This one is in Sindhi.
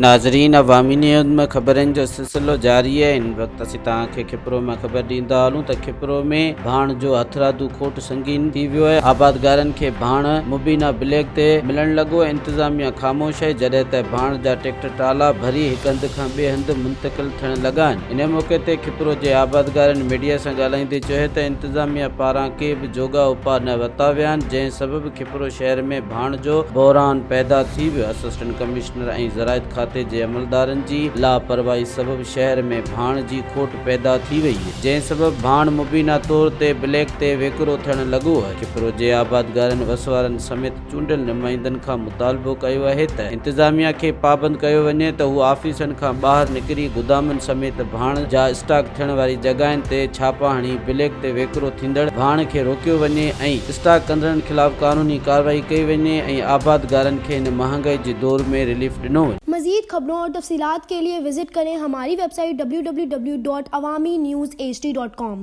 ناظرين عوامي نيوز ۾ خبرن جو سلسلو جاري آهي هن وقت اسين توهان کي کپرو مان خبر ڏيندا هلون ته کپرو ۾ ڀاڻ جو هٿرادو کوٽ سنگين ٿي ويو آهي آبادگارن کي ڀاڻ مبينا بليڪ تي ملڻ لڳو ۽ انتظاميا خاموش آهي جڏهن ته ڀاڻ جا ٽريڪٽر ٽرالا ڀري هڪ هنڌ کان ٻئي هنڌ منتقل ٿيڻ لڳا آهن ان موقعي تي کپرو جي آبادگارن ميڊيا سان ڳالهائيندي چيو ته انتظاميا پاران ڪي به جوڳا اپاء نه ورتا ويا آهن جنهن سبب کپرو شهر ۾ ڀاڻ جو بحران پيدا ٿي ويو، اسسٽنٽ ڪمشنر ۽ زراعت کاتي جي عملدارن جي لاپرواهي سبب شهر ۾ ڀاڻ جي کوٽ پيدا ٿي وئي، جنهن سبب ڀاڻ مبينا طور تي بليڪ تي وڪرو ٿيڻ لڳو آهي. کپرو جي آبادگارن وس وارن سميت چونڊيل نمائندن کان مطالبو ڪيو آهي ته انتظاميا کي پابند ڪيو وڃي ته هو آفيسن کان ٻاهر نڪري گدامن سميت ڀاڻ جا اسٽاڪ ٿيڻ واري جڳهين تي ڇاپا هڻي بليڪ تي وڪرو ٿيندڙ ڀاڻ کي روڪيو وڃي ۽ اسٽاڪ ڪندڙن خلاف قانوني ڪارروائي ڪئي وڃي ۽ آبادگارن کي هن مهانگائي جي دور ۾ رليف ڏنو وڃي. مزيد خبرون اور تفصيلات کے لئے وزٽ ڪرين ھماري web site www.awamiNewsHD.com.